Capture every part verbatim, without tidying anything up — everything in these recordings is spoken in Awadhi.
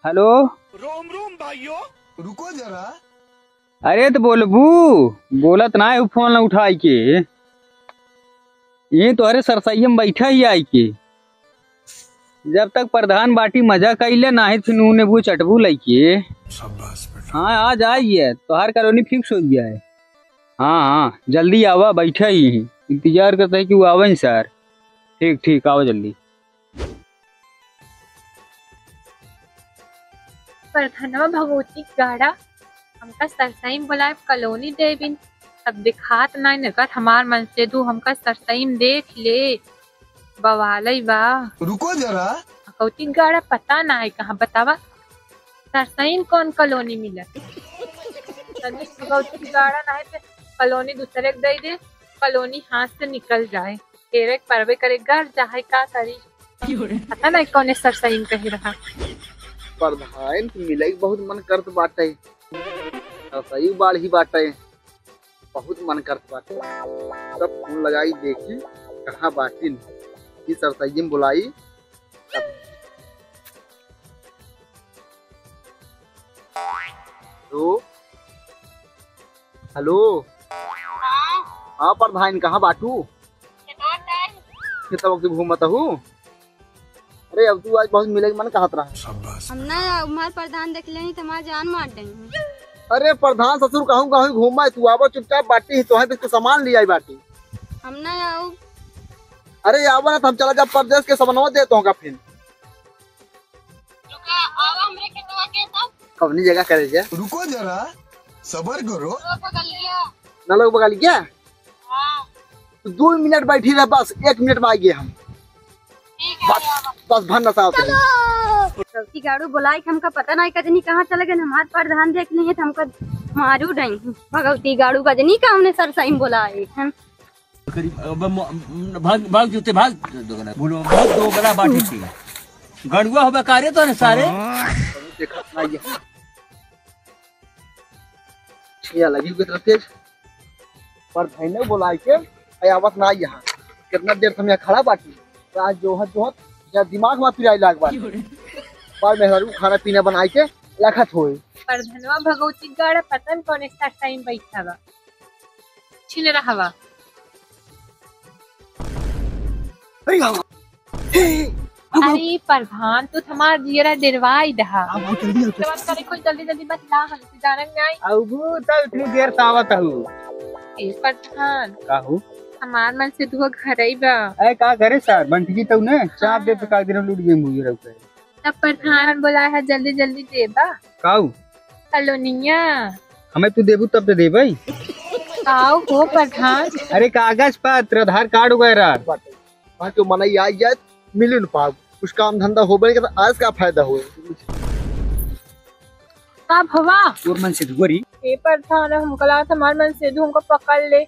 हेलो। रोम रोम भाइयों। रुको जरा। अरे त बोलबू, बोलत नाहीं हू फोन न उठाई के। ये तोहरे सरसइया में बैठा ही आई के। जब तक प्रधान बाटी मजा कइले, नाहीं फिर नूने वो चटबू लइके। शाबाश बेटा। हाँ, आ जाइए, तोहार कॉलोनी फिक्स हो गया है। हाँ, हाँ, जल्दी आवा, बैठा ही हैं। इंतजार करता है कि वो आवे सर। ठीक, ठीक, आवा जल्दी। प्रधनवा भगवती गाड़ा, हमका सरसई में बोलाए, कॉलोनी देबिन। तब दिखात नाहीं, अगर हमार मनसेधू हमका सरसई में देख ले, बवालई बा। रुको जरा। भगवती गाड़ा पता नाहीं कहाँ बतावा, सरसई में कौन कॉलोनी मिला। तनी भगवती गाड़ा नाहीं तो कॉलोनी दूसरे के दे दे, कॉलोनी हाथ से निकल जाए। तेरे परवे करे घर चाहे का करी। पता नहीं कौने सरसई में कहे रहा। प्रधान के मिले के बहुत मन करत बाटे। सरसई बाढ़ ही बाटे। बहुत मन करत बाटे। सब फोन लगाई देखी कहाँ बाटिन। ई सरसई में बुलाई। हेलो। हेलो। हाँ। हाँ प्रधान, कहाँ बाटू? खेतवा में। खेतवा में घूमत हू? अरे अब तू आज बहुत मिले के मन कहत रहा। हम ना, हमार प्रधान देख लेनी तो हमार जान मार देनी। अरे प्रधान ससुर कहूँ कहूँ घूमा, तू आवा चुपचाप बाटी, तोहे कुछ सामान ले आई बाटी। हम ना आऊ। अरे आवा ना, तो हम चला जा परदेस के समनवा दे तोहका फिर। रुका, आवा हमरे खेतवा के तब। कवनी जगह करे जा? रुको जरा, सबर करो। वो बगलिया। ना लोग बगलिया? हाँ। तू दो मिनट बैठी रह, बस एक मिनट में आइए हम। ठीक है, बस, आवा। बस भर नशा होते हैं। भगवती गाड़ू बोलाई, हमका पता नहीं कजनी कहाँ चले गए, हमार प्रधान देख लिए तो हमका मारू नहीं। भगवती गाड़ू कजनी का हमने सरसई में बोलाई हम। करी, अब म-, भाग, भाग जूते, भाग। बोलो, बहुत दोगला बाटी थी। गड़ुआ होबे का रे तोरे सारे? देखत ना ये। छिया लगी हुई तरफ तेज। पर भैने बोलाई के, "ए, आवत ना यहाँ।" कितना देर से हम यहाँ खड़ा बाटी। आज जोहत, जोहत, या दिमाग में पिराई लाग बाटी। पर मेहरारू खाना पीना बनाई के रखत होए। पर धनवा भगवती गाड़ा पता न कौन एक टाइम बैठा बा। छिन रहवा। अरे, हाँ। हे, अब अरे, प्रधान, तू हमार जियरा डेरवाई दहा। अब बहुत जल्दी, जल्दी। बात करे, कोई जल्दी, जल्दी बतला, हम तो जानब नाई। अबू तो इतनी देर से आवत हूँ। ए, प्रधान। का हो? हमार मनसेधुआ घरई बा। ए, का करे सर? बंटकी तो ने चाप दे, हाँ। तो का दिन लूट गई मुझे रहते। तब प्रधान बोलाए है, जल्दी जल्दी देबा। काऊ? कॉलोनिया। हमें तू देबू तब तो देबई। काऊ हो प्रधान? अरे कागज पत्र, आधार कार्ड वगैरह। वहाँ के मनई आई जाए, मिली न पाब। कुछ काम धंधा होबे नहीं करता, आज का फायदा होए? का भवा? तोर मनसेधुआ री। ए प्रधान, हमका लागत हमार मनसेधु हमका पकड़ ले।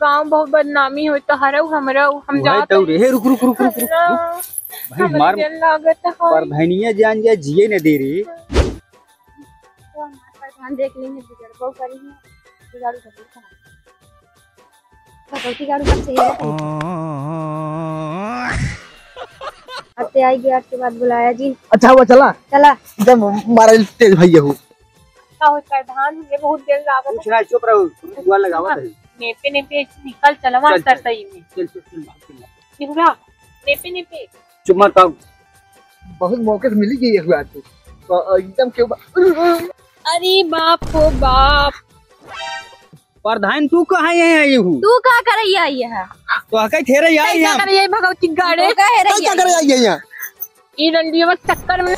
गाँव बहुत बदनामी होई, तोहरऊ हमरऊ, हम वही जात तो हई। रे, रुक, रुक, रुक, रुक, रुक, रुक। अल्लाह, भाई, हमरे हमार दिल लागत है। परधनिया जान जा जिए न दे रे। तो हमार प्रधान देख लेंगे, बिगड़ बहु करी है, बिगाड़ू कर देता है। भगवती गाड़ू कब से है? अब ते आई गया, आज के बाद बुलाया जी। अच्छा हुआ चला। चला। एकदम मारा तेज भैया हो। का हो प्रधान, ये बहुत देर लागत है। कुछ ना, चुप रहो, तुम दुआ लगावत है। नेपे नेपे निकल चला चल, मास्टर चल। सही में। चल, चल, चल, भाग, चल। निहुरा, नेपे नेपे। चुप मत, अब। बहुत मौके से मिली गई है बात। तो एकदम क्यों बा-, अरे बाप हो बाप। प्रधान, तू कहाँ यहाँ आई हूँ? तू का करैया आई है? तो आके ठेरे आई कैसा हम। करैया भगवती गाड़े? तू का है कैसा रैया? करैया आई है यहाँ? ई रंडिया चक्कर में।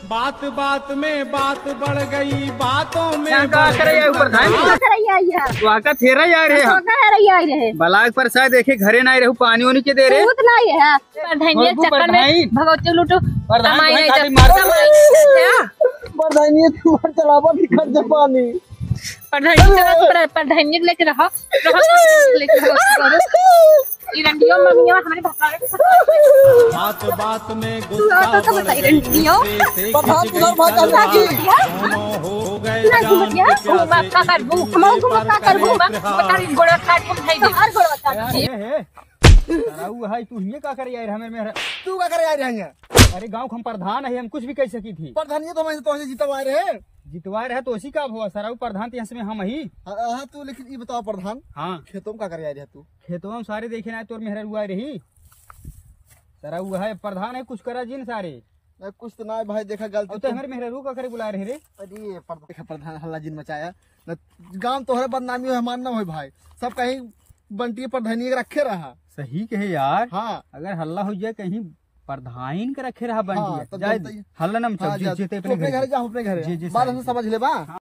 बात बात में बात बढ़ गई, बातों में क्या बढ़ करे गई ये ऊपर ध्यान? क्या करैया आई है? तो आका ठेरा जा रहे हम। तो का है रैया आई रहे? बलाक पर शायद देखे घरे ना रहे, पानी वानी के दे रहे। भूत ना आई है। प्रधानिया भगवती चक्कर में प्रधान। भगवती लूटो। प्रधान कमाई भाई नहीं खाली जब मार। कमाई नहीं जब क्या? प्रधानिया तुम्हार चलावा भी खर्च पानी। प्रधानिया चला, प्र-, प्रधानिया लेके रहो, रहो, लेके रहो, रहो। ई रंडियो ममिया हमरे भतारे के साथ। बात बात में तू गुस्सा तो, तो बढ़ बताई गई, रंडियो। गुस्से से प्रधान खिंच उधर गई भाग जाता है। तलवार। दोनों हो गए ना घूम जान गया। के प्यासे। घूमा का करबू? हम घूमा का करबू? घूमा, घूमा का करबू? गोड़ा काट के उठाई दे। हर गोड़ा काट दे। सरऊ है, तू हिये का करे आए रहे हमरे मेहरा? तू का करे आए रहे हिये? अरे गाँव के हम प्रधान है, हम कुछ भी कह सकी थी। प्रधान ये तो मैं तो जितवा रहे। जितवा रहे तो उसी का हुआ, सरऊ प्रधान तो यहाँ से में हम ही। हाँ, हाँ, तू लेकिन ये बताओ प्रधान। हाँ। खेतों में का करे आए रहे तू? खेतों में सारे देखे ना तोर मेहरा हुआ रही। सरऊ है प्रधान है, कुछ करा जिन सारे। नहीं, कुछ तो ना है भाई, देखा गलती अब तो तो हमारे मेहरारू का करे बुला रहे रे। अरे पर-, देखा प्रधान हल्ला जिन मचाया। न गांव तोहरे बदनामी हो, हमार ना होई भाई। सब कहीं बंटी प्रधानी के रखे रहा। सही कहे यार। हाँ। अगर हल्ला हो जाए कहीं प्रधान के रखे रहा बंटी, हाँ, तब जाए जनता ही हल्ला ना मचाओ, हाँ, जे-, जा, जेते तू अपने अपने घरे घरे जा। जा, अपने घरे। जे-, जे बात सारे हम समझ ले बा।